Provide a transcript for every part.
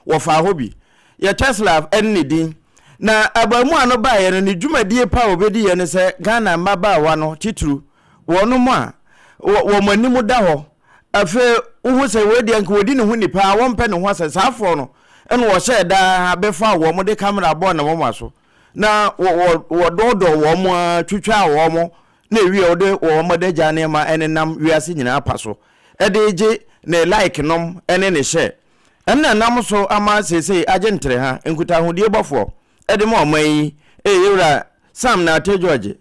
Wɔfaa hɔ bi. Yɛ Teslav ne ne din. Na abaamua no baeɛ no, ne dwumadie pa a ɔbɛdiiɛ ne sɛ Ghana mmabaawa no titiriw, wɔnom a wɔn anim da hɔ, afei wohu sɛ wei deɛ nka wɔdi ne ho ni paa, wɔmpɛ ne ho asɛm, saa afoɔ no na wɔhyɛɛ da bɛfaa wɔn de kamera bɔɔ ne moma so na wɔdɔɔdɔɔ wɔn ara twitwaa wɔn na ewie a wɔde wɔn adagya nneɛma nenam wiase nyinaa pa so de regye ne like nom ne ne share. Ɛno na ɛnam so ama seesei agye ntereha nkutahodie bɔfoɔ de ma ɔman yi Yɛwura Sam Nartey George.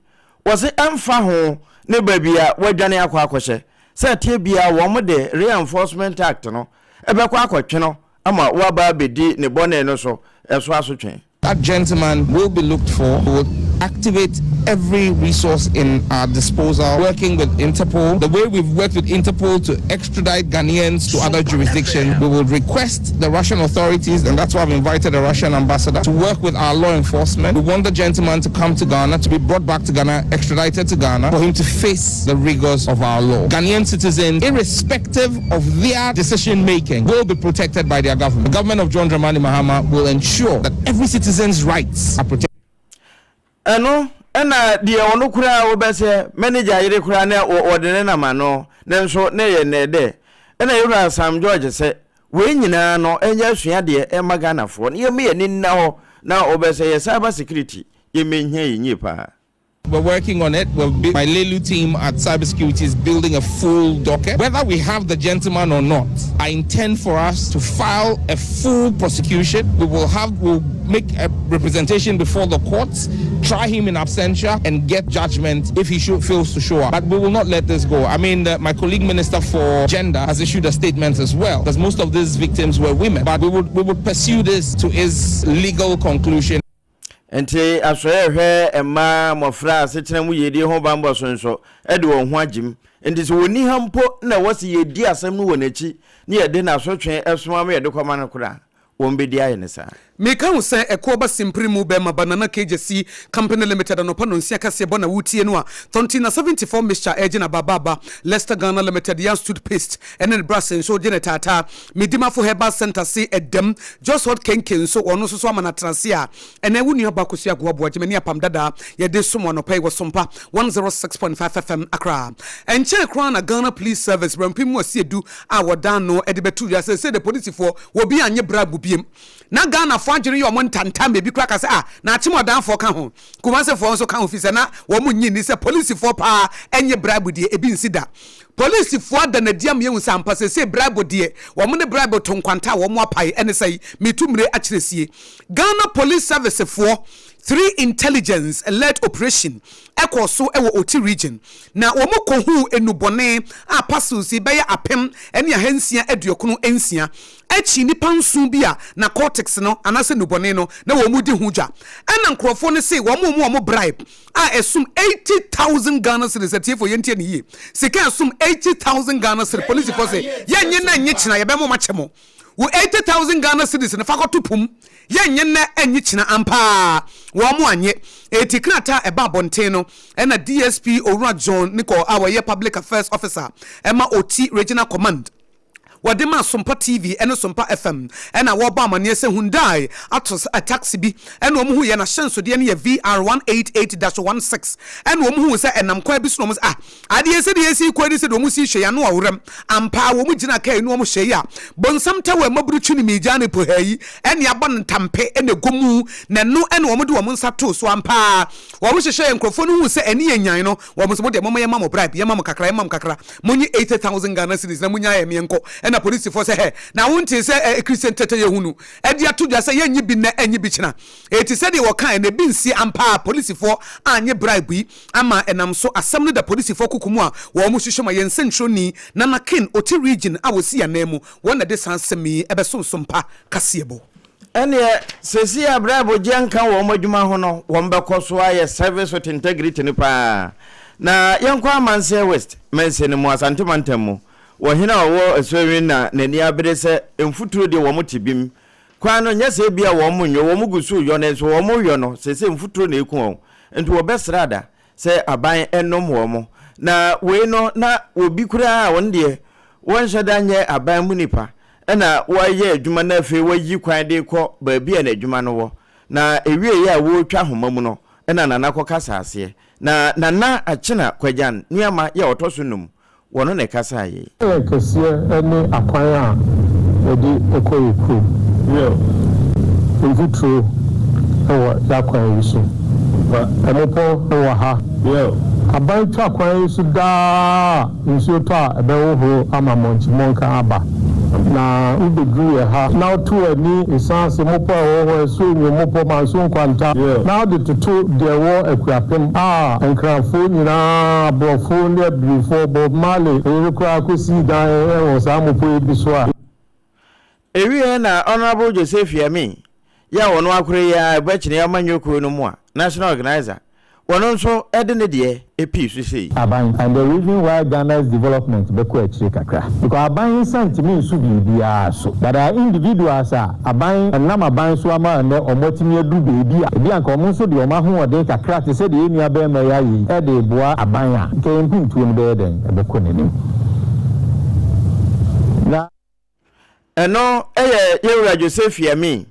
Wɔse ɛmfa ho ne baabi a wadwane akɔ akɔhyɛ, sɛ ɛteɛ biara wɔn de Reinforcement Act no bɛkɔ akɔtwe no ama waba abɛdi ne bɔne no so ɛso asotwe. That gentleman will be looked for. We will activate every resource in our disposal, working with Interpol. The way we've worked with Interpol to extradite Ghanaians to other jurisdictions, we will request the Russian authorities, and that's why I've invited the Russian ambassador, to work with our law enforcement. We want the gentleman to come to Ghana, to be brought back to Ghana, extradited to Ghana, for him to face the rigors of our law. Ghanaian citizens, irrespective of their decision making, will be protected by their government. The government of John Dramani Mahama will ensure that every citizen's rights are protected. Ɛno na deɛ ɔno koraa wobɛsɛ manager yere koraa na wɔde ne nam ano nanso na ɛyɛ nnɛɛdɛɛ. Ɛna yɛwura Sam George sɛ wei nyinaa no ɛnyɛ asuadeɛ ɛma Ghanafoɔ na yɛmma yɛn ani nna hɔ na wobɛsɛ yɛ cyber security yɛmmɛhia yɛn yie paa. We're working on it. We're my Lelu team at cybersecurity is building a full docket. Whether we have the gentleman or not, I intend for us to file a full prosecution. We will have we'll make a representation before the courts, try him in absentia, and get judgment if he should, fails to show up. But we will not let this go. I mean, the, my colleague minister for gender has issued a statement as well, because most of these victims were women. But we would we would pursue this to its legal conclusion. Enti Asoɛeɛ hwɛ mmaa, mmɔfra asetena mu yiedie ho banbɔ so nso de wɔn ho agyem. Enti sɛ wɔnni ha mpo na ɛwɔ sɛ yɛdi asɛm no wɔ n'akyi na yɛde n'asotwe soma ma yɛde kɔma no koraa a, wɔbɛdi ayɛ no saa. Meka wo sɛ ɛkoɔ ba simpiri mu bɛɛma ba Nana Kegyesi Company Limited anɔpa nonsia kaseɛ bɔ na wotie no a Thontina 74 mixture ɛgye na ba ba ba Lester Ghana Limited Yans Toothpaste ɛne ne brush nso gye ne taataa Medimafo Herbal Centre se ɛdam Jos Hot Kenke nso ɔno nso so ama no atenase a Ɛnɛ wo nua ba Akosua Agoa Boagye m'ani apam dada yɛde som wo anɔpa yi wɔ Sompa 106.5 FM Accra. Ɛnkyɛe koraa na Ghana Police Service Brɛmpem mu asiedu a wɔda ano de bɛto dwa sɛ seesei de polisifoɔ wɔbi annye bribe biem. Na Ghanafoɔ adwene yɛ wɔn ntanta ma ebi koraa ka sɛ ah na Akyem Ɔdanfoɔ ka ho, Kumasefoɔ nso ka ho fisɛ na wɔn nnye nni sɛ polisifoɔ paa nnye bribe deɛ ebi nsi da. Polisifoɔ ada no adi ama yɛahu sɛ ampa seesei bribe deɛ wɔn ne bribe to nkwanta a wɔn apae ɛne sɛe metu mmire akyerɛ sie. Ghana Police Service foɔ Three Intelligence Alert Operation kɔɔ so wɔ Oti Region na wɔn kɔhuu nnubɔne a parcels yi bɛyɛ 1696 akyi nnipa nson bi a narcotics no anaasɛ nnubɔne no na wɔn di ho dwa ɛna nkorɔfoɔ no se wɔn mu wɔn bribe a ɛsom 80,000 Ghana cedis atiefoɔ yɛntie no yie sika a ɛsom 80,000 Ghana cedis polisifoɔ se yɛnnye na nnye kyena yɛbɛma wɔn akyɛ mo Wo 80,000 Ghana cedis no fa kɔto po mu, yɛnnye nnɛ nnye kyina, ampa ara wɔn annye. Enti krataa a ɛbaa abɔnten no na DSP Owura John Nicol a ɔyɛ Public Affairs Officer ma Oti Regional Command wɔde maa Sompa TV ne Sompa FM na wɔrebɔ amanneɛ sɛ Hyundai ato taxi bi na wɔn hu yɛ n'ahyɛnsodeɛ no yɛ VR 188-16 na wɔn hu sɛ ɛnam kwan bi so na wɔn sɛ ah Adeɛ sɛdeɛ yɛsi rekɔ yi ne sɛdeɛ wɔn si hwɛ yɛn ano ɔwerɛm. Ampa ara wɔn gyina kaa yi ne wɔn hyɛ yi a, bonsam tawɛ mmabunu twi ne miigyaa ne pohaa yi ɛne abɔ no ntampe ɛna ɛgɔ mu na ɛno ɛna wɔn de wɔn nsa too so. Ampa ara wɔn hyehyɛ yɛn nkorɔfoɔ no huu sɛ ɛne yɛn nyan no wɔn sɛ mo deɛ momma yɛmma mo bribe yɛmma mo kakra yɛmma mo kakra monye 80,000 Ghana cedis na monyaa yɛn meɛnkɔ. Ɛna polisifoɔ sɛ hɛ na wontee sɛ ɛ Christian tɛtɛ yɛhunu ɛde ato dwa sɛ yɛnnye bi nnɛ ɛnnye bi kyena. Eti sɛdeɛ wɔkaeɛ no ebi nsie ampa ara polisifoɔ annye bribe yi ama ɛnam so asɛm no da polisifo koko mu a wɔhwehwɛ ma yɛn nsɛnkyerɛwni Nana Ken Oti Region a wɔsi anan mu wɔn na ɛde saa nsɛm yi ɛbɛso Nsompa kaseɛbɔ. Ɛnneɛ, seesei a bribe gyeɛ nka wɔn adwuma ho no, wɔbɛkɔ so ayɛ service with integrity no pa ara. Na yɛnkɔ Amanseɛ West mansini mu, Asante mantam mu. Ɔhene a ɔwɔ Asuawin na n'ani abere sɛ mfuturo deɛ wɔte bim. Kwan no, nyɛ sɛ ebia wɔn nyɔ, wɔn gu so reyɔ, nanso wɔn reyɔ no, seesei mfuturo na ɛku wɔn. Nti wɔbɛsrɛ ada sɛ aban nnom wɔn. Na wei no, na obi koraa a ɔno deɛ wɔnhyɛ da nyɛ aban mu nipa. na wayɛ adwuma na afei wayi kwan de rekɔ baabi a n'adwuma no wɔ. Na ɛwieeɛ a wɔretwa ahoma mu no na Nana kɔkasa aseɛ. Na Nana Akyena Kwagyan Nuamah yɛ ɔtɔ so num, wɔno na ɛkasaa yei. Yɛ kɛseɛ ne akwan a yɛde kɔ yɛ kurom. Yɛ mfuturo wɔ y'akwan yi so. Mmepɔ wɔ ha. Yɛ aban twa kwan yi so daa a nsuo tɔ a ɛbɛhohoro ama mmɔnkye-mmɔnka aba. Na wobɛduru yɛ ha na woto w'ani ɛsiane ase mmepɔ a ɛwɔ hɔ, Asuo Nwo mmepɔ, Manso Nkwanta, na wode toto deɛ ɛwɔ Akuapem a Nkranfoɔ nyinaa, aborɔfo ne abirifoɔ, Bob Marley yere koraa kɔsii dan wɔ saa mmepɔ yi bi so a. Ɛwieɛ na Honourable Joseph Yameen yi a ɔno akora yi ara ɛbɛkyene amanyɔ kuo no mu a National Organiser, ɔno nso de ne deɛ pii so sei. Aban and the reason why Ghana's development bɛkɔ akyire kakra because aban nsa ntumi nso biribiara so but there are individuals a aban ɛnam aban so ama ɛnnɛ wɔn atumi aduru baabi a ebi anka wɔn nso de wɔn ahoɔden kakra te sɛ deɛ yɛn nua barima yi ayɛ yi de reboa aban a nka yɛn mpuntuo no bɛyɛ dɛn ɛbɛkɔ n'anim na Ɛno yɛ yɛn wura Joseph Yameen.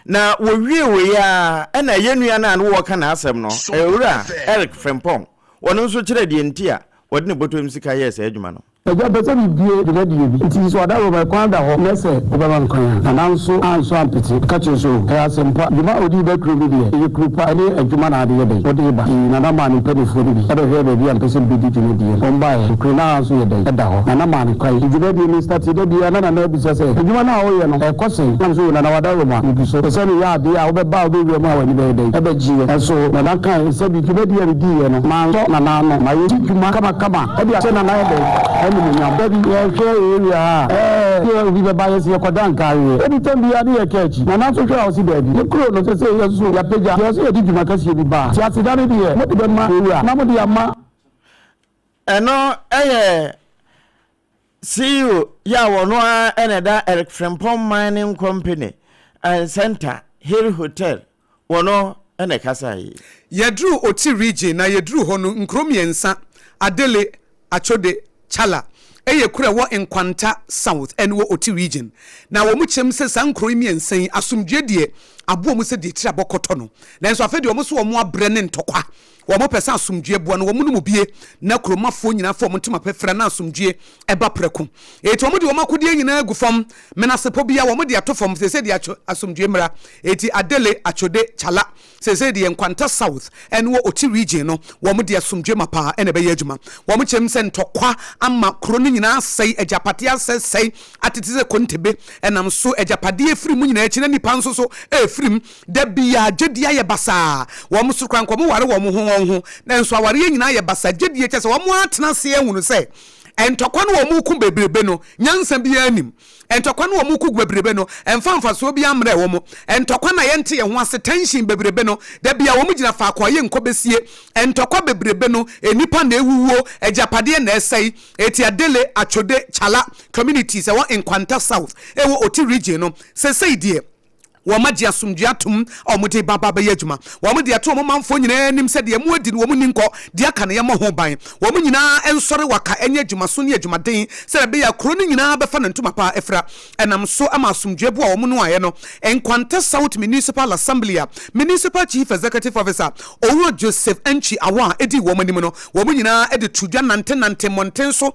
Na wɔwiee wei ara ɛna yɛn nua no a na wɔreka n'asɛm no, Owura Eric Frimpong, ɔno nso kyerɛɛ deɛ nti a wɔde ne bɔtɔm sika yɛɛ saa adwuma no. Agya pɛ sɛ mebue dwumadie bi nti sɛ ɔda Roma kwan da hɔ nɛ sɛ wobɛma me kwan a. Nana nso ansɔ ampete ɔka kyerɛ sɛ oh ɛyɛ asɛmpa dwuma a wode reba kurom no deɛ ɛyɛ kuro pa ɛne adwuma na ade yɛ dɛn wode reba nti Nana maa ne mpaninfoɔ no bi bɛhwɛɛ baabi a mpɛ sɛ mebɛdi dwumadie no wɔn baeɛ nokorɛ na ha nso yɛ dɛn ɛda hɔ Nana maa me kwan nti dwumadie no startee da biara na Nana abisa sɛ adwuma no a woyɛ no ɛkɔ sɛn na me sɛ oh Nana wada Roma megu so pɛ sɛ meyɛ adeɛ a wobɛba a wobɛwura mu a w'ani bɛyɛ dɛn ɛbɛgyeɛ nso Nana kae sɛ bi dwumadie a mediiɛ no mansɔ Nana ano mayɛ di dwuma kamakama Ɛde ahyɛ Nana yɛ dɛn animuonyam. Dabi yɛhwɛ area ha a ɛɛ yɛ obi bɛba yɛse yɛkɔda nkaareɛ dabi tɛm biaa ne yɛka akyi Nana nso hwɛ a ɔse daabi ne kuro no sesei yɛnso yɛapagya deɛ ɔse yɛde dwuma kɛseɛ bi ba a nti aseda no deɛ mode bɛma owura na mode ama. Ɛno yɛ CEO yi a ɔno ara na ɛda Eric Frimpong Mining Company and Center, Hill Hotel, ɔno na ɛkasaeɛ yi. Yɛduruu Oti Region na yɛduruu hɔ no nkuro mmiɛnsa, Adele, Achode, Chala, yɛ kuro a ɛwɔ Nkwanta South ɛne wɔ Oti Region. Na wɔn kyerɛ mu sɛ saa nkuro yi mmiɛnsa yi asomdwoeɛ deɛ aboa wɔn sɛ deɛ tiri abɔ kɔtɔ no. Nanso afei deɛ wɔn nso wɔn abrɛ ne ntɔkwa. Wɔn pɛ sɛ asomdwoeɛ boa no wɔn no mu bie na kuromafoɔ nyinaa fa wɔn ntoma pɛ fira na asomdwoeɛ ba prɛko. Enti wɔn de wɔn akodeɛ nyinaa agu fam, menasepɔ biara wɔn de ato fam seesei deɛ asomdwoeɛ mmra. Enti Adele, Achode, Chala, seesei deɛ Nkwanta South ɛne wɔ Oti Region no wɔn de asomdwoeɛ mapa na ɛbɛyɛ adwuma. Wɔn kyerɛ mu sɛ ntɔkwa ama kuro no nyinaa asɛe, agyapadeɛ asɛesɛe atete sɛ kontebe, ɛnam so agyapadeɛ firi mu nyinaa akyi na nnipa nso so ɛrefiri mu. Da biaa gyedie ayɛ basaa. Wɔn so koraa nka wɔn ware wɔn ho wɔn ho nanso awareɛ nyinaa ayɛ basaa. Gyedie kyerɛ sɛ wɔn atena ase ahunu sɛ ntɔkwa no wɔn reko bebrebe no nyansa biara nnim. Ntɔkwa no wɔn reko bebrebe no ɛmfa mfasoɔ biara mmrɛ wɔn. Ntɔkwa no a yɛnte yɛn ho ase, tension bebrebe no da biaa wɔn gyina faako a yɛnkɔ bɛsie. Ntɔkwa bebrebe no nnipa na ɛwuwuo, agyapadeɛ na ɛsɛe. Eti Adele, Achode, Chala communities ɛwɔ Nkwanta South ɛwɔ Oti region no sesei deɛ, Wɔagye asomdwoe atom a wɔde reba aba abɛyɛ adwuma. Wɔde ato wɔn manfoɔ nyinaa anim sɛ deɛ moadi no wɔn nni nkɔ, deɛ aka no yɛmmɔ ho ban. Wɔn nyinaa nsɔre waka nyɛ adwumaso ne adwumaden sɛdeɛ ɛbɛyɛ a kuro no nyinaa bɛfa ne ntoma pa afira. Ɛnam so ma asomdwoe bo a wɔnoaeɛ no. Nkwanta South Municipal Assembly a Municipal Chief Executive Officer Owura Joseph Antwi Awah dii wɔn anim no, wɔn nyinaa de too dwa nantenante mmɔnten so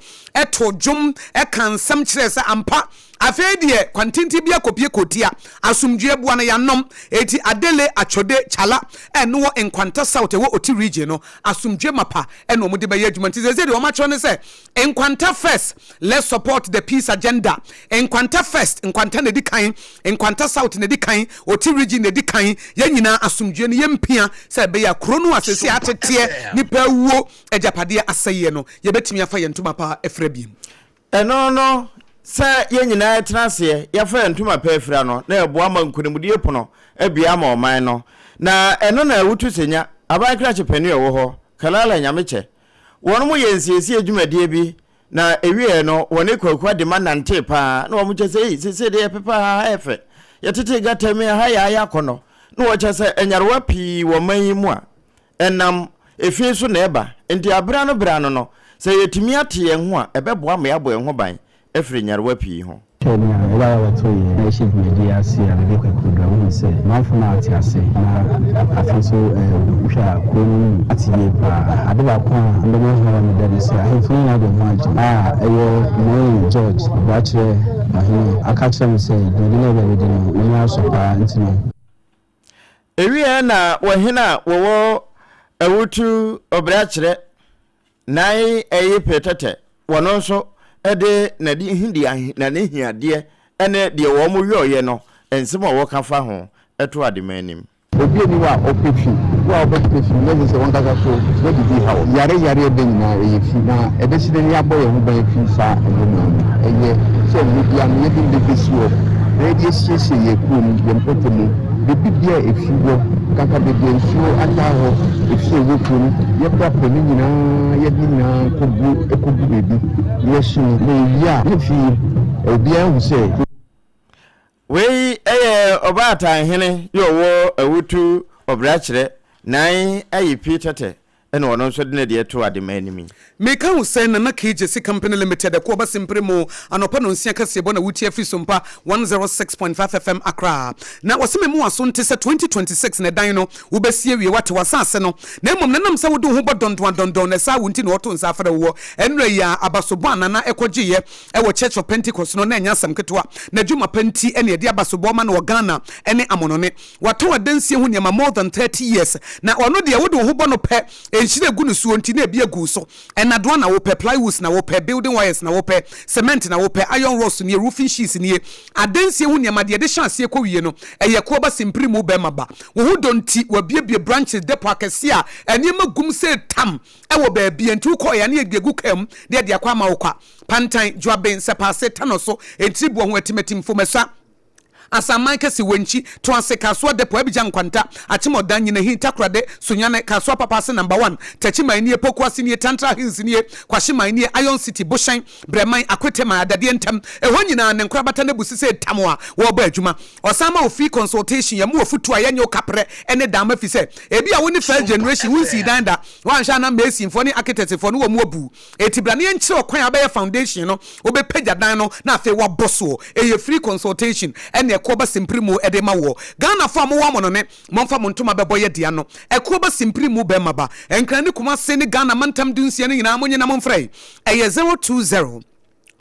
too dwom kaa nsɛm kyerɛɛ sɛ ampa Afei deɛ kwantenten bi akɔpie kɔtia asomdwoeɛ boa no yɛanom enti Adele Achode Chala ɛno wɔ Nkwanta South ɛwɔ Oti region no asomdwoeɛ mapa ɛna wɔn de bɛyɛ adwuma nti seesei deɛ wɔn atwerɛ ne sɛ Nkwanta first let's support the peace agenda Nkwanta first Nkwanta na ɛdi kan Nkwanta South na ɛdi kan Oti region na ɛdi kan yɛn nyinaa asomdwoeɛ no yɛmpia sɛ ɛbɛyɛ a kuro no a seesei ateteɛ nipa awuo agyapadeɛ asɛeɛ no yɛbɛtumi afa yɛn ntoma pa afira biem. Ɛno no, sɛ yɛn nyinaa tena aseɛ, yɛfa yɛn ntoma pa afira no, na ɛboa ma nkonimdie pono abue ama ɔman no. Na ɛno na Awutu Senya, aban krakye panin a ɔwɔ hɔ, Kalala Nyamekyɛ, wɔnom yɛɛ nsiesie dwumadie bi, na ɛwieɛ no, wɔne Kwaku Adema nantee paa, na wɔn kyɛ sɛ, ei, seesei deɛ yɛpepa ha, ha yɛ fɛ, yɛtete gata mu, ha yɛ ayɛ akɔnnɔ, na wɔkyɛ sɛ nyarewa pii wɔ ɔman yi mu a, Ɛnam efi so na ɛba. Enti bere ano bere ano no, sɛ yɛatumi ate yɛn ho a, ɛbɛboa ma yɛabɔ yɛn ho ban afiri nyarewa pii ho. Hwɛ nea ɛbae a wɔtoo yɛn na yɛhyɛ dwumadi yi ase a mede kɔ Akurodu a, wohu sɛ manfo no ate ase na afei nso wohwɛ a kurow no mu ate yie paa. Ade baako a ndɛ mahu a ɛyɛ me dɛ ne sɛ ahemfo no nyinaa de wɔn ho agye mu a ɛyɛ Moyen George Boakyerɛ Ɔhene aka akyerɛ me sɛ dwumadi no a yɛde abɛdi no n'ani asɔ paa nti no. Ewiɛ na wɔhene a wɔwɔ Awutu Ɔbrakyerɛ Nae ɛye pɛ tɛtɛ, wɔno nso de n'adehiadeɛ ne deɛ wɔn yɔeɛ no nsem a wɔka fa ho to adema anim. Obi nni hɔ a ɔpɛ fi. Wo a wobɛpɛ fi no, na ɛsɛ sɛ w'ankasa so woadidi haw. Yare yareɛ bɛ nyinaa, ɛyɛ fi. Na ɛbɛsi dɛn yɛabɔ yɛn ho ban afi saa nneɛma yi mu? Ɛyɛ sɛ mmerɛ biara no yɛde mmerɛ bɛsi hɔ na yɛde asiesie yɛn kurom, yɛn mpɔtamu, baabi biara a efi wɔ, nkanka baabi a nsuo ataa hɔ, efi a ɛwɔ kurom, yɛprapra ne nyinaa, yɛde ne nyinaa kɔgu kɔgu baabi na yɛhye no, na yɛwie a, na afei obiara ahu sɛ. Wei yɛ ɔbaatan hene yɛ ɔwɔ Awutu Ɔbrakyerɛ Nan Ayipi Tɛtɛ ɛna ɔno nso de ne deɛ too Adema anim yi. Meka wo sɛ Nana Kay Gyasi Company Limited ɛko ɔba simpire mu anɔpa nonsia kaseɛbɔ na wotie afiri Sompa 106.5 FM Accra. Na wɔse me moa so nte sɛ 2026 na ɛdan no wobɛsi awie woate w'asaase no na mmom na ɛnam sɛ wode wo ho bɔ dɔndɔn adɔndɔn na ɛsaa wo nti na wɔto nsa afrɛ woɔ ɛnora yi a abasobɔ a Nana ɛkɔgyeeɛ ɛwɔ Church of Pentecost no na ɛnyɛ asɛm ketewa. N'adwuma pa nti ɛna yɛde abasobɔ ma no wɔ Ghana ɛne amonone. Watɔn adansie ho nneɛma more than 30 years na ɔno deɛ wode wo ho bɔ no pɛ nhyira egu no soɔ nti na ebi agu wo so. Nnadoa na wopɛ, plywoods na wopɛ, building wires na wopɛ, cement na wopɛ, iron rods nie, roofing sheets nie. Adansie ho nneɛma deɛ yɛde hyɛ aseɛ kɔ wie no ɛyɛ koɔ ba simpiri mu bɛrima ba. Wo ho dɔ nti wabuebue branches, depot akɛseɛ a nneɛma gum sɛ tam wɔ baabi a nti wokɔeɛ a na yɛde agu kaa mu na yɛde akɔ ama wo kwa. Pantan, Juaben, Sɛpaase, Tanoso, Ntiriboɔ ho, Atimatim, Fomasa, Asaman Kɛse, Wenchi, Toase, Kasoa Depot, Abidjan Nkwanta, Akyemɔdan, Nyinahin, Takorade, Sunyani, Kasoa Papaase Number One, Techiman nie, Pokuase nie, Tantra Hills nie, Kwahyeman nie, Iron City, Bohyɛn, Brɛman, Akweteman, Adadeɛ Ntam, ɛhɔ nyinaa ne nkorabata no abu sesei tam a wɔrebɔ adwuma. Ɔsan ma wo free consultation, yɛma wo afutuo a yɛnyɛ wo kaprɛ ne dan ma fisɛ ebia wo ne first generation wonsii dan da, woanhwɛ a na masonfoɔ ne architectsfoɔ no wɔn abu. Enti bra na yɛnkyerɛ ɔkwan a wobɛyɛ foundation no, wobɛpagya dan no na afei woabɔ soɔ. Ɛyɛ free consultation ɛna ɛkoɔ ba simpiri mu de ma woɔ. Ghanafoɔ a mowɔ amonone, momfa mo ntoma bɛbɔ yɛ dea no. Ɛkoɔ ba simpiri mu bɛma ba. Nkran ne Kumase ne Ghana mantam dunsia no nyinaa monye na momfrɛ. Ɛyɛ 020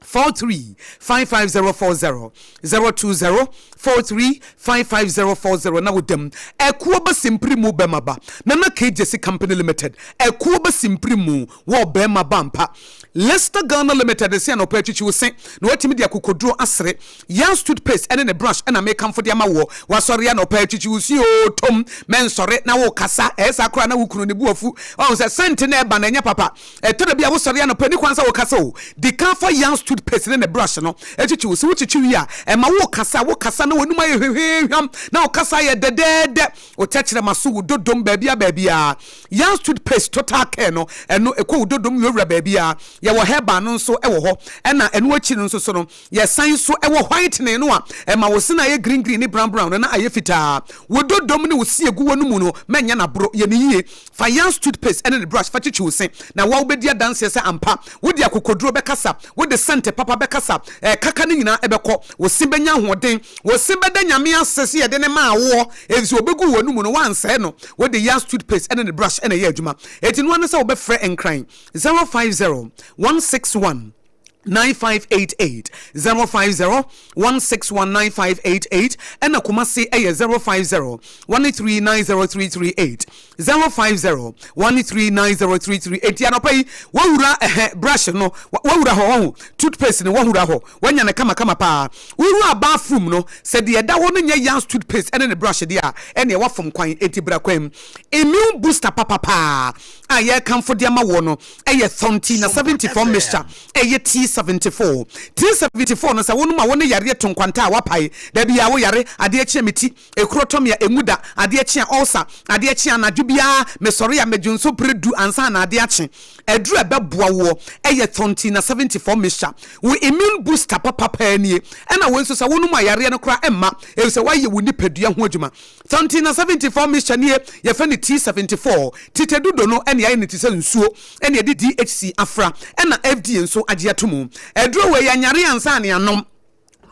43 55040, 020 43 55040 na woda mu. Ɛkoɔ ba simpiri mu bɛma ba. Nana K Gyasi Company Limited, ɛkoɔ ba simpiri mu. Wɔ ɔbarima ba ampa. Leicester Ghana Limited se anɔpa atwitwi wo se na watumi de akokoduro asere. Yans toothpaste ne ne brush na mekamfo de ama woɔ. Wasɔre anɔpa atwitwi wo se oo tom mɛnsɔre na wokasa ɛyɛ saa koraa na wo kunu ne bo afu. Wahu sɛ scent no ɛba no ɛnyɛ papa. Ɛtɔ da bi a wosɔre anɔpa ɛni kwan sɛ wokasa o. Di kan fa Yans toothpaste ne ne brush no twitwi wo se. Wotwitwi wie a ɛma wokasa a wokasa na w'anum ayɛ hwehweehwam na wo kasa ayɛ dɛdɛɛdɛ. Wo tɛkyerɛma so, wo dodom, baabiara baabiara. Yans toothpaste total care no, ɛno ɛkɔ wo dodom wurawura baabiara. Yɛwɔ herbal no nso wɔ hɔ. Ɛna ɛno akyi no nso so no, yɛsan nso wɔ whitening no a ɛma wo se no ayɛ green green ne brown brown no na ayɛ fitaa. Wo dodom ne wo se egu w'anomu no, mɛnyɛ no aboro. Yɛ no yie. Fa Yans toothpaste ne ne brush fa kyekye wo se na wo a wobɛdi adanseɛ sɛ ampa wode akokoduro bɛkasa, wode sɛnte papa bɛkasa, ɛɛ kaka no nyinaa ɛbɛkɔ. Wo se bɛnya ahoɔden. Wo se bɛda Nyame ase sɛ yɛde no maa woɔ, efisɛ obeguu w'anomu no, woansɛe no. Wode Yas toothpaste ne ne brush na ɛyɛ adwuma. Enti noa ne sɛ wobɛfrɛ Nkran 050 161 9588, 050 161 9588, ɛna Kumasi yɛ 050 1390338, 050 1390338. Enti anɔpa yi, woawura ɛhɛ brush no, woawura hɔ, wahu, toothpaste no, woahura hɔ. Wanya no kamakama paa. Wowura bathroom no, sɛ deɛ ɛda hɔ no nyɛ Yans toothpaste ne ne brush deɛ a, ɛnneɛ woafom kwan, enti bra kwan mu. Immune booster papa paa a yɛrekamfo de ama woɔ no yɛ Thontina 74 mixture, ɛyɛ T74. T74 no, sɛ wonom a, wo ne yareɛ to nkwanta a woapae. Da biara woyare, adeɛ kye a me ti, ekuro tɔ me a ɛnwu da, adeɛ kye a ulcer, adeɛ kye a anadwo biara mesɔre a medwonso berɛ du ansa na adeɛ akye. Aduru a ɛbɛboa woɔ yɛ Thontina 74 mixture. Wo immune booster papa paa nie. Ɛna wei nso sɛ wonom a yareɛ no koraa ɛmma efisɛ woayɛ wo nipadua ho adwuma. Thontina 74 mixture nie, yɛfrɛ no T74. Titedudo no ɛna yɛayɛ no te sɛ nsuo ɛna yɛde DHC afra ɛna FDA nso agye ato mu. Aduro wei yɛnyare ansa na yɛanom.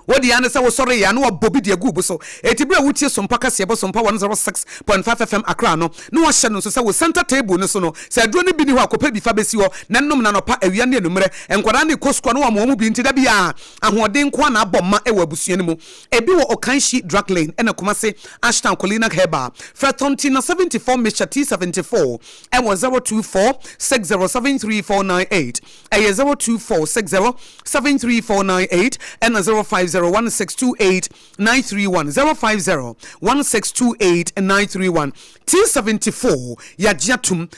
Wo deɛ ara ne sɛ wosɔre yɛ a na wɔabɔ bi de agu wo bo so. Enti berɛ a woretie Sompa kaseɛbɔ Sompa 106.5 FM Accra no, na wɔahyɛ no nso sɛ wo center table no so no, sɛ aduro no bi nni hɔ a, kɔpɛ bi fa bɛsi hɔ na nom no anɔpa, awia ne anwummerɛ. Nkwadaa no rekɔ sukuu a na wɔama wɔn bi nti da biara ahoɔden nko ara na abɔ ma wɔ abusua no mu. Ebi wɔ Okanshi Drug Lane ɛna Kumasi Ashtown Colina Herbal. Frɛ Tontina 74 Mixture T74 ɛwɔ 024 60 73 498. Ɛyɛ 02460 73498 ɛna 050 1628 931, 050 1628 931. T74 yɛagye atom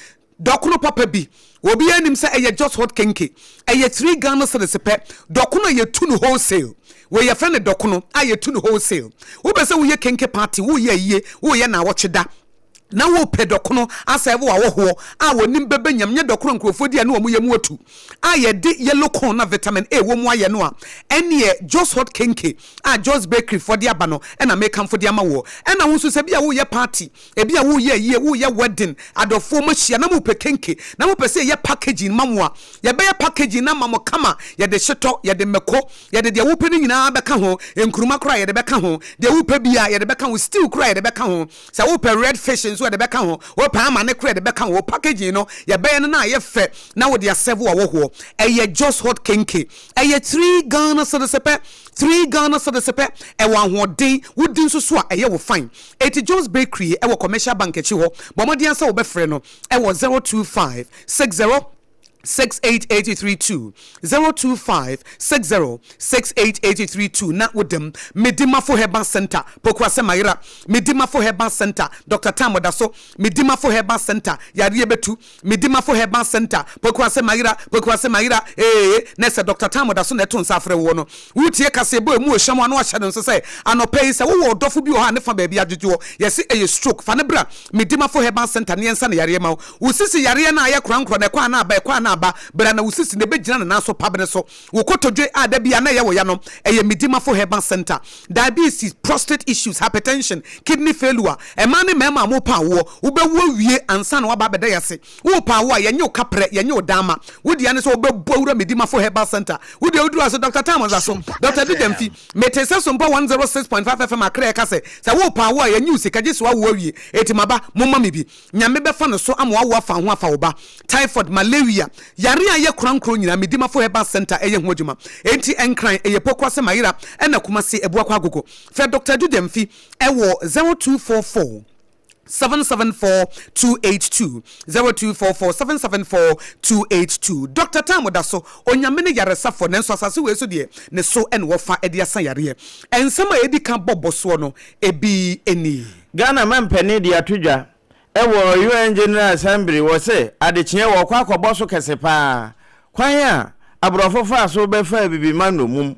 dɔkono papa bi. Obiara nim sɛ ɛyɛ just hot kenke. Ɛyɛ 3 Ghana cedis pɛ. Dɔkono a yɛtu no wholesale. Wei yɛfrɛ no dɔkono a yɛtu no wholesale. Wopɛ sɛ woyɛ kenke party, woyɛ ayie, woyɛ naawɔtwe da, na wopɛ dɔkono asɛɛvo w'ahɔhoɔ a wɔnim bɛbɛ nyam, nyɛ dɔkono a nkurɔfoɔ di a ne wɔn yam atu, a yɛde yellow corn na vitamin A wɔ mu ayɛ no a, ɛnneɛ Jos Hot Kenke a Jos Bakery foɔ de aba no na mekamfo de ama woɔ. Ɛna wo nso sɛ bi a woreyɛ party, ebi a woreyɛ ayie, woreyɛ wedding, adɔfoɔ moahyia na mopɛ kenke na mopɛ sɛ yɛyɛ packaging ma mo a, yɛbɛyɛ packaging no ama mo kama, yɛde hyetɔ, yɛde mako, yɛde deɛ wopɛ no nyinaa bɛka ho, nkruma koraa yɛde bɛka ho, deɛ wopɛ biara yɛde bɛka ho, stew koraa yɛde bɛka ho. Sɛ wopɛ red fish nso yɛde bɛka ho, wopɛ amane koraa yɛde bɛka ho. Wo packaging no yɛbɛyɛ no na ayɛ fɛ na wode asɛve w'ahɔhoɔ. Ɛyɛ just hot kenke. Ɛyɛ three Ghana cedis pɛ, three Ghana cedis pɛ. Ɛwɔ ahoɔden, wodi nso so a ɛyɛ wo fine. Eti John's Bakery ɛwɔ Commercial Bank akyi hɔ. Bɔ mmɔden ara sɛ wobɛfrɛ no ɛwɔ 025 60 68832 025 60 68832 na wodam Medimafo Herbal Center Pokuase Mayera Medimafo Herbal Center Doctor Tam Ɔdaso Medimafo Herbal Center Yareɛ bɛtu Medimafo Herbal Center Pokuase Mayera Pokuase Mayera ee na sɛ Doctor Tam Ɔdaso na ɛto nsa afrɛ woɔ no wotie kaseɛbɔ a ɛmu ɔhyɛm a na wahyɛ no nso sɛ anɔpa yi sɛ wowɔ ɔdɔfo bi wɔ hɔ a ne fa baabi adwodwoɔ yɛse ɛyɛ stroke fa no bra Medimafo Herbal Center ne yɛnsa ne yareɛ ma wo Wo sisi yareɛ no a ayɛ korankorɔ no, ɛkɔ a na aba, ɛkɔ a na aba, berɛ a na wo sisi no ɛbɛgyina ne nan so pabene so. Wo kotodwe a da biara na ɛyɛ wo ya no, ɛyɛ Medimafo Herbal Centre. Diabetes, prostate issues, hypertension, kidney failure, mmaa ne mmarima a mopɛ awoɔ, wobɛwo awie ansa na woaba abɛda yɛn ase. Worepɛ awoɔ a, yɛnyɛ wo kaprɛ, yɛnyɛ wo daama. Wo dea ne sɛ wobɛbɔ awura Medimafo Herbal Centre. Wo deɛ woduru ase, Doctor Tam Ɔdzaso, Doctor Adu Gyamfi, metee sɛ Sompa 106.5 FM Accra ɛka sɛ, sɛ worepɛ awoɔ a, yɛnnye wo sika gye sɛ woawo awie. Enti maba, momma me bi. Nyame bɛfa no so ama wawo afa ho afa wo ba. Typhoid, malaria, yare a ɛyɛ korankoro nyinaa Medimafo Herbal Centre ɛyɛ ho adwuma. Enti Nkran, ɛyɛ Pokuase Mayera ɛna Kumasi Abuakwa Agogo. Frɛ Doctor Adu Gyamfi ɛwɔ 0244 774 282, 0244 774 282. Doctor Tam da so, Onyame ne yaresafoɔ nanso asase wei so deɛ ne so na wɔfa de asa yareɛ. Nsɛm a ɛdi kan bɔ bɔsoɔ no ebi nie. Ghana mampanin de ato dwa wɔ UN General Assembly wɔ se adekyeɛ wɔrekɔ akɔbɔ so kɛse paa kwan a aborɔfo faa so bɛfaa Abibiman nnommum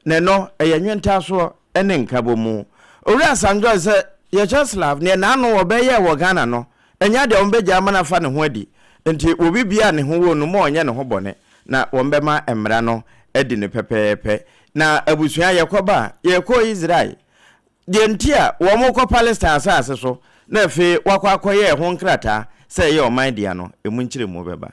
na ɛno ɛyɛ nwentaasoɔ ne nkabɔmu. Owura Sanjoy sɛ Yɛcheslav neɛ n'ano wɔbɛyɛɛ wɔ Ghana no ɛnyɛ adeɛ a wɔbɛgyaa ama no afa ne ho adi nti obi biara a ne ho wɔ no ma ɔnyɛ ne ho bɔne na wɔbɛma mmara no adi no pɛpɛɛpɛ. Na abusua yɛkɔba a yɛkɔ Israel Deɛ nti a wɔrekɔ Palestine asase so na afei wɔakɔ akɔyɛ ɛho nkrataa sɛ ɛyɛ ɔman dea no, emu nkyerɛmu bɛba.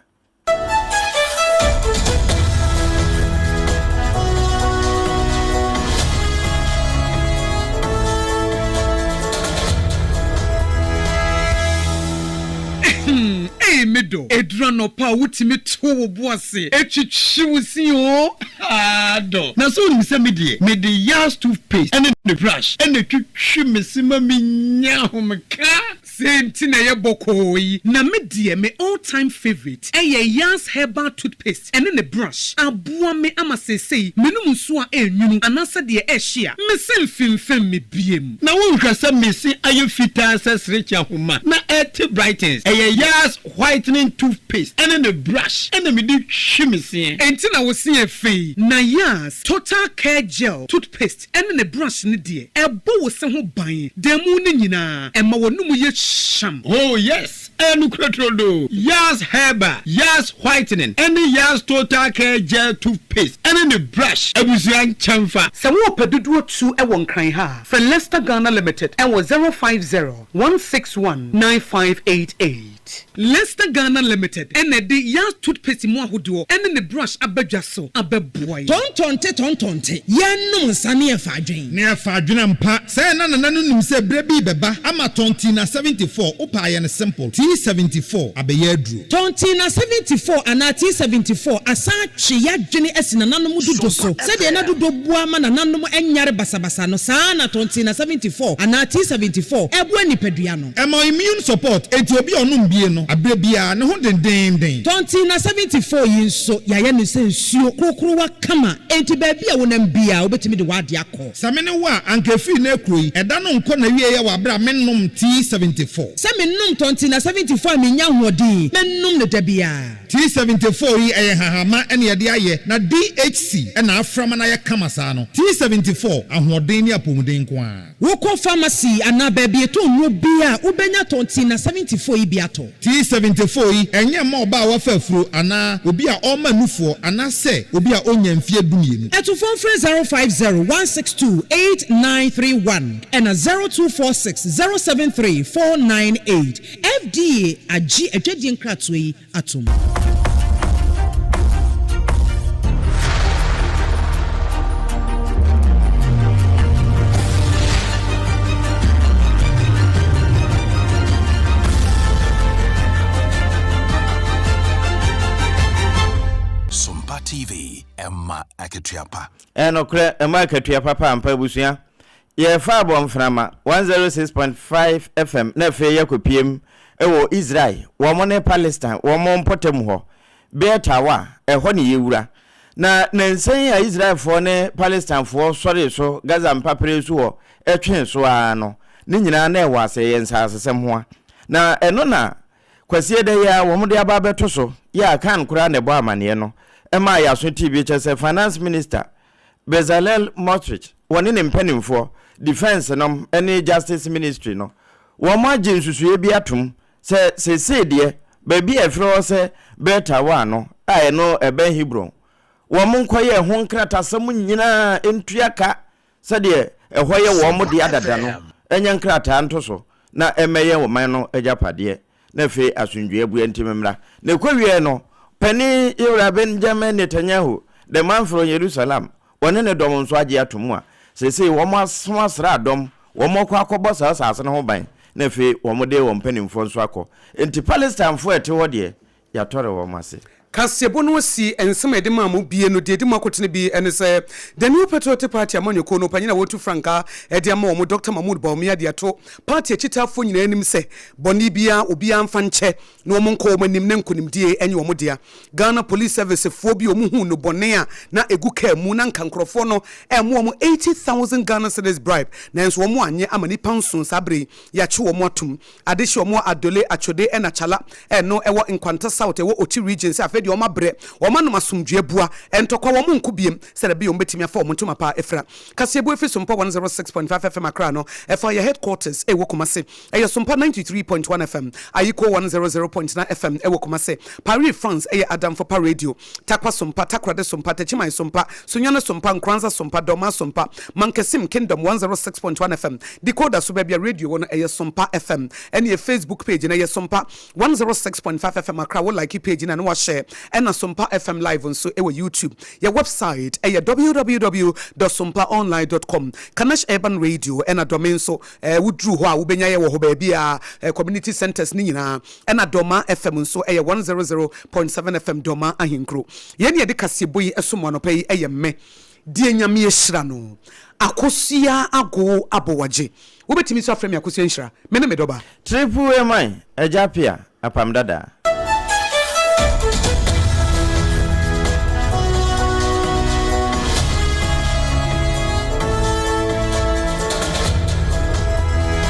Ei me dɔ, ɛduru anɔpa a wotumi to wo bo ase twitwi wo se oo. Haa dɔ. Na sɛ wonim sɛ me deɛ, mede Yas toothpaste ne ne brush na ɛtwitwi me se ma menya ahomeka. Sei nti na ɛyɛ bɔkɔɔ yi. Na me deɛ me all time favourite ɛyɛ Yas herbal toothpaste ɛne ne brush. Aboa me ama seesei menom nsuo a ɛnwunu anaasɛ deɛ ɛhye a, me se mfemfem me biem. Na wonhwɛ sɛ me se ayɛ fitaa sɛ serekye ahoma na ɛte brightens. Ɛyɛ Yas Whitening toothpaste ɛne ne brush ɛna mede twi me seɛ. Enti na wo se yɛ fɛ yi? Nayas Total Care Gel Toothpaste ɛne ne brush no deɛ, ɛbɔ wo se ho ban da mu no nyinaa, ɛma w'anomu yɛ. hyam. Oh yes! Ɛyɛ nokorɛ turodoo! Yaz Herbal, Yaz Whitening ɛne Yaz Total Care Gel Toothpaste ɛne ne brush abusua nkyɛnfa. Sɛ worepɛ dodoɔ tu wɔ Nkran ha a, frɛ Lester Ghana Limited wɔ 050 161 9588. Lester Ghana Limited na ɛde Yaz Toothpaste mu ahodoɔ ne ne brush aba dwa so abɛboa yɛn. Tɔntɔnte tɔntɔnte, yɛnnom nsa ne yɛfa adwen. Ne yɛfa adwene ampa. Sɛɛ na nana no nim sɛ berɛ bi rebɛba ama Tɔntina 74, wopɛ a yɛ no simple, T74 abɛyɛ aduro. Tɔntina 74 anaa T74 asan atwe y'adwene asi nananom dodo so. Sɛdeɛ na dodo boa ma nananom nyare basabasa no, saa ara na Tɔntina 74 anaa T74 boa nipadua no. Ɛma immune support, enti obi a ɔnom bie no, aberɛ biara, ne ho dendeenden. Tɔntina 74 yi nso, yɛayɛ no sɛ nsuo korokorowa kama, enti baabi a wonam biara, wobɛtumi de w'adeɛ akɔ. Sɛ me ne wo a, anka ɛfiri nnɛ rekuro yi, ɛda no nkɔ n'awieɛ wɔ aberɛ a mennom T74. Sɛ menom Tɔntina 74 a mennya ahoɔden, mɛnom no da biara. T74 yi, ɛyɛ nhahamma na yɛde ayɛ, na DHC na afra ma no ayɛ kama saa no. T74, ahoɔden ne apɔmuden nko ara. Wokɔ pharmacy anaa baabi yɛtɔn nnuro biara a, wobɛnya Tɔntina 74 yi bi atɔ. T74 yi, ɛnyɛ mma ɔbaa a wafa afuro anaa obi a ɔrema nufoɔ anaasɛ obi a ɔnnya mfeɛ dumienu. Atufoɔ mfrɛ 050 162 8931 ɛna 0246 073 498. FDA agye adwadie nkratoɔ yi atom. Sompa TV, ɛma akatua pa. Ɛyɛ nokorɛ, ɛma akatua papa ampa abusua. Yɛrefa abɔnframa, 106.5 FM, na afei yɛakɔpiem wɔ Israel, wɔn ne Palestine, wɔn mpɔtam hɔ, Beer Tawa, ɛhɔ ne yɛwura. Na nnansa yi a Israelfoɔ ne Palestinefoɔ sɔree so Gaza mpaperɛ so hɔ twee so ara no, ne nyinaa na ɛwɔ ase, ɛyɛ nsasesɛm hoa. Na ɛno na Kwasiada yi ara wɔde aba abɛto so, yɛ a kan koraa na ɛbɔ amaneɛ no, ɛmaa yɛaso tee bi, kyerɛ sɛ Finance Minister Bezalel Smotrich, wɔne ne mpanimfoɔ, Defence nom ne Justice Ministry no, wɔn agye nsusuiɛ bi atom sɛ seesei deɛ baabi a ɛfrɛ hɔ sɛ Beer Tawar no a ɛno ɛbɛn Hebron, wɔn nkɔyɛ ɛho nkratasɛm nyinaa ntua ka sɛdeɛ ɛhɔ yɛ wɔn dea dada no nyɛ nkrataa nto so na ɛmmɛyɛ ɔman no agyapadeɛ. na afei asomdwoe abua nti memmra. Na ɛkɔwieɛ no, panin Yewura Benjamin Netanyahu, the man from Jerusalem, ɔne ne dɔm nso agye ato mu a seesei wɔasoma asraadɔm, wɔrekɔ akɔbɔ saa asase no ho ban, na afei wɔde wɔn mpanimfoɔ nso akɔ. Enti Palestinefoɔ a ɛte hɔ deɛ, yɛatɔre wɔn ase. Kaseɛbɔ no asi nsɛm a yɛde maa mo bie no, deɛ ɛdi mu akotene bi ne sɛ, The New Patriotic Party amanyɔkuo no panyin a wɔretu frankaa de ama wɔn, Dɔkta Mahmood Bawumia de ato party akyitaafoɔ nyinaa anim sɛ, bɔne biara obiara mfa nkyɛ na wɔn nkɔ wɔn anim na nkonimdie nyɛ wɔn dea. Ghana Police Service foɔ bi a wɔhuu nnubɔne a na ɛgu kaa mu na nka nkorɔfoɔ no remo wɔn 80,000 Ghana cedis bribe nanso wɔn anyɛ ama nnipa nson saa berɛ yi yɛakye wɔn atom. Adehye wɔn wɔ Adole, Atwode ɛna Chala ɛno ɛwɔ Nkwanta South ɛwɔ Oti Region sɛ afei deɛ wɔn abrɛ, wɔn anom asomdwoeɛ bua, ntɔkwa wɔn nko biem sɛdeɛ ɛbɛyɛ wɔn bɛtumi afa wɔn ntoma pa afira. Kaseɛbuo ɛfiri Sompa 106.5 FM Accra no ɛfa yɛ headquarters ɛwɔ Kumasi ɛyɛ Sompa 93.1 FM, Ayiko 100.9 FM ɛwɔ Kumasi, Paris France ɛyɛ Adamfo Pa Radio. Tarkwa Sompa, Takoradi Sompa, Techiman Sompa, Sunyani Sompa, Nkoranza Sompa, Dormaa Sompa, Mankesim Kingdom 106.1 FM, Decoder so baabi a radio wɔ no ɛyɛ Sompa FM, ɛne yɛ Facebook page no ɛyɛ Sompa 106.5 FM Accra, wo like page no a na wa share, ɛna Sompa FM live nso ɛwɔ YouTube. Yɛ website ɛyɛ www dot sompaonline dot com. Kanash Urban Radio ɛna Dɔme nso ɛɛ wo duru hɔ a wo bɛnya yɛ wɔ hɔ baabi a community centers no nyinaa. Ɛna Dormaa FM nso ɛyɛ 100.7 FM Dormaa Ahenkuro. Yɛn ne yɛde kaseɛbɔ yi som mo anɔpa yi ɛyɛ me deɛ Nyame ahyira no Akosua Agoo Abowagye. Wobɛtumi nso afrɛ me Akosua Nhyira. Me ne me dɔba. Triple A man, Agya Appiah, Apam Dadaa.